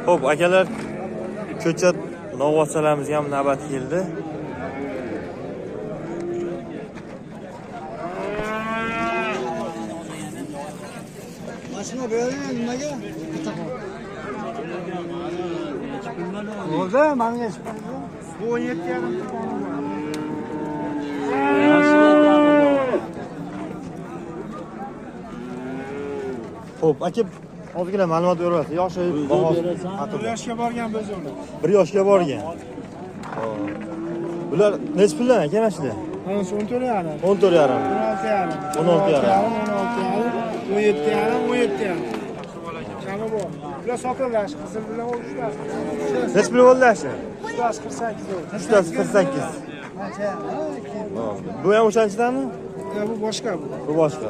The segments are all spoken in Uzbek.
Xo'p, akalar, ko'chat novvochalarimizga ham navbat keldi. Mashina bering nimaga? Bo'ldi, menga bu 17,5. Xo'p, aka, ozgina ma'lumot berasiz. Yoshi bahosi haqida. 1 yoshga borgan biz ular. 1 yoshga borgan. Bular necha puldan aka mana shular? Mana shu 14,5. 14,5. 16,5. 16,5. 16,5, 17,5, 17,5. Kami bor. Bular sotilash, qizil bilan uchtasi. Necha pul bo'ldi shu? Uchtasi 48 bo'ldi. Uchtasi 48. Bu ham o'shanchidanmi? Yo'q, bu boshqa bu. Bu boshqa.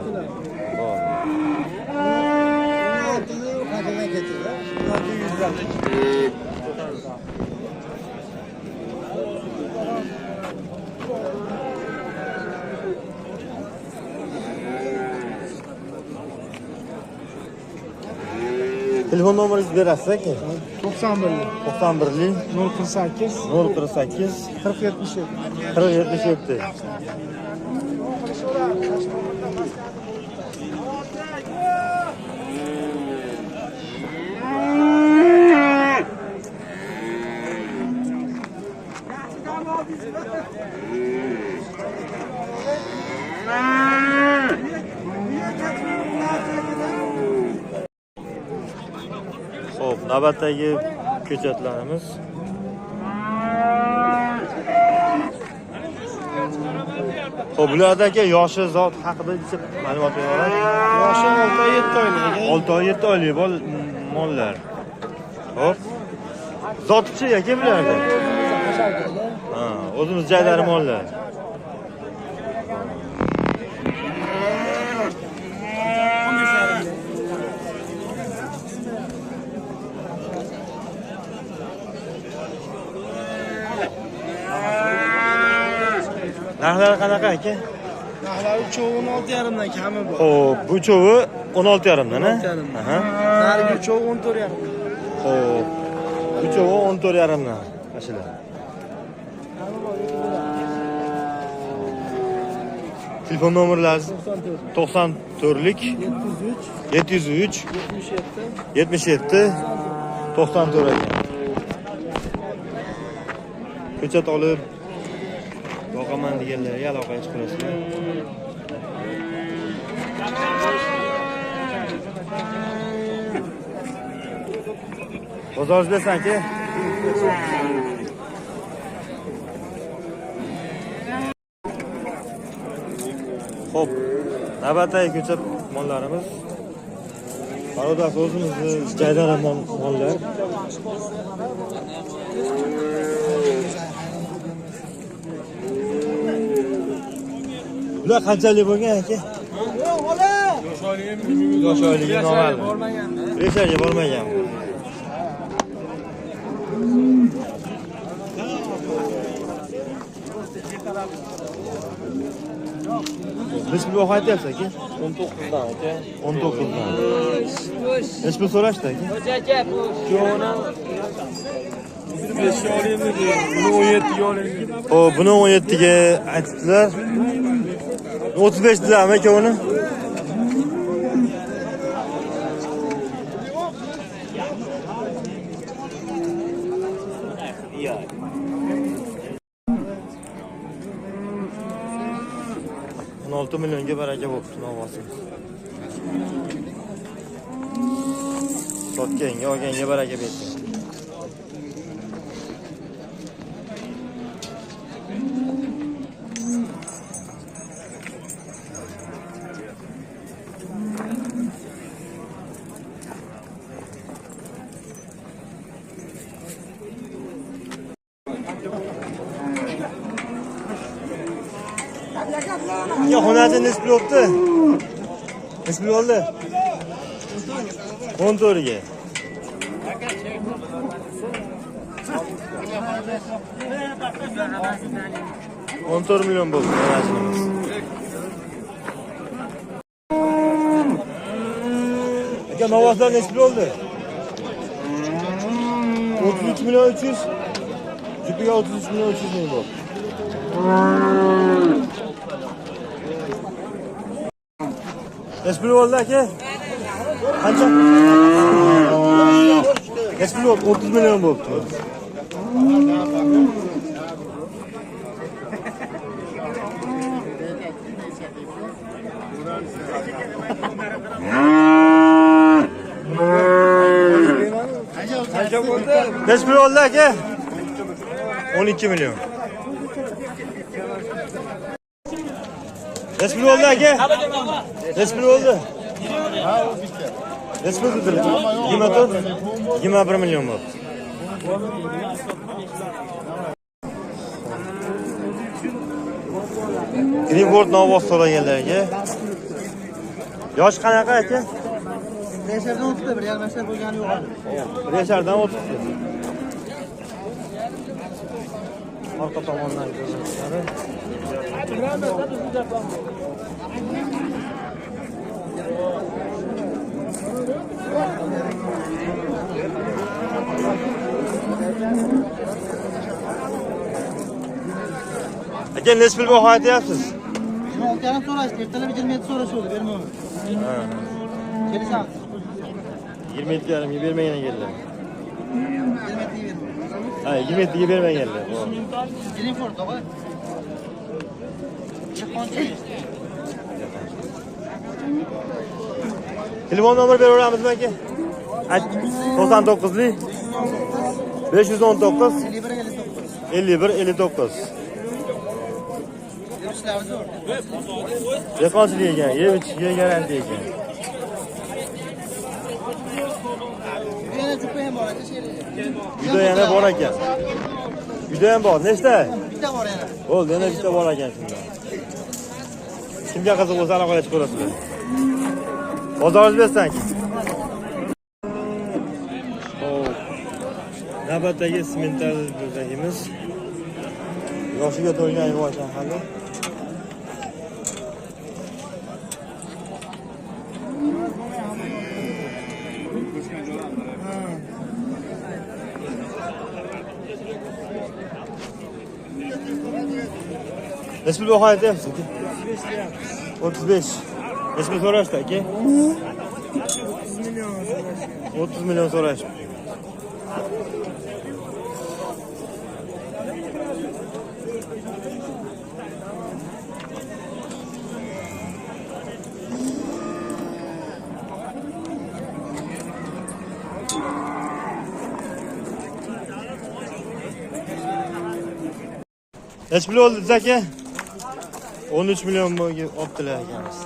Telefon nomeringizni berasiz aka? 91 91 048 048 40 77 40 77. Xo'p, navbatdagi ko'chatlarimiz. Xo'p, bularda aka yoshi zot haqida ma'lumot bera olasiz? Yoshi 6 oy 7 oylik. 6 oy 7 oylik mollar. Xo'p. Zotichi aka bularda? Ha, o'zimiz jaydari mollar. Narxlari qanaqa aka? Narxlari uchovi 16,5 dan kami bor. Xo'p, bu uchovi 16,5 dan, ha? 16,5. Aha. Narigi uchovi 14,5. Xo'p. Uchovi 14,5 dan. Mashular. Telefon nomerlaringiz 94lik 703 77 94 ekan. Ko'chat olib boqaman deganlarga aloqaga chiqasizlar. Bozoringiz bersin aka. Xo'p, navbatdagi ko'chat mollarimiz. Barodasi o'zimizni jaydari mollar. Bular qanchalik bo'lgan aka? Yosh oyligi noma'lum. Reshaga bormagan. Necha pul aytyapsiz aka? 19 dan aka. 19 dan. Necha pul so'rashdi aka? 35 ga olaymi deydi. Buni 17 ga olaymi? Xo'p, buni 17 ga aytibdilar. 35 dedilarmi aka uni? Millionga baraka bo'pti novvosimiz. Sotganga, olganga baraka bersin. Ya xonasi necha pul bo'pti? Necha pul bo'ldi? 14 ga. 14 million bo'ldi xonasimiz. Aka, novvoslar necha pul bo'ldi? 33 million 300. Jupiga 33 million 300 ming bo'ldi. Necha pul bo'ldi aka? Qancha? Necha pul bo'ldi? 30 million bo'libdi. Qancha bo'ldi? Necha pul bo'ldi aka? 12 million. Necha pul bo'ldi aka? Necha pul bo'ldi? Necha pul dedilar? 24, 21 million bo'ldi. Greenboard novoz so'raganlarga. Yosh qanaqa aka? 1 yashardan o'tibdi, 1,5 yashar bo'lgani yo'q hali. 1 yashardan o'tibdi. Orqa tomondan ko'rinishlari. Aka, necha pul baho aytyapsiz? 26,5 so'rashdi, ertalab 27 so'rashuvdi, bermayman. Ha. Kelishamiz. 27,5 ga bermagan ekanlar. 27 ga bermayman. Ha, 27 ga bermaganlar. Greenford og'a. Dehqonchilik. Telefon nomer beraveramizmi aka? 99lik 519 51 59. 51 59. Ishlari zo'r. Dehqonchilik ekan, yeb ichishga garantiya ekan. Yana jupa ham bor aka, sherigi. Uyda yana bor ekan. Uyda ham bor. Nechta? Bitta bor yana. Bo'ldi, yana bitta bor ekan shunda. Kimga qiziq bo'lsa aloqaga chiqaverasizlar. Bozoringiz bersin. Xo'p. Navbatdagi simental go'zagimiz. Yoshiga to'lgan hayvon ekan hali. Necha pul baho aytyapsiz aka? 35. Necha pul so'rashdi aka? 30 million so'rashdi. Necha pul bo'ldi aka? 13 million olibdilar akamiz.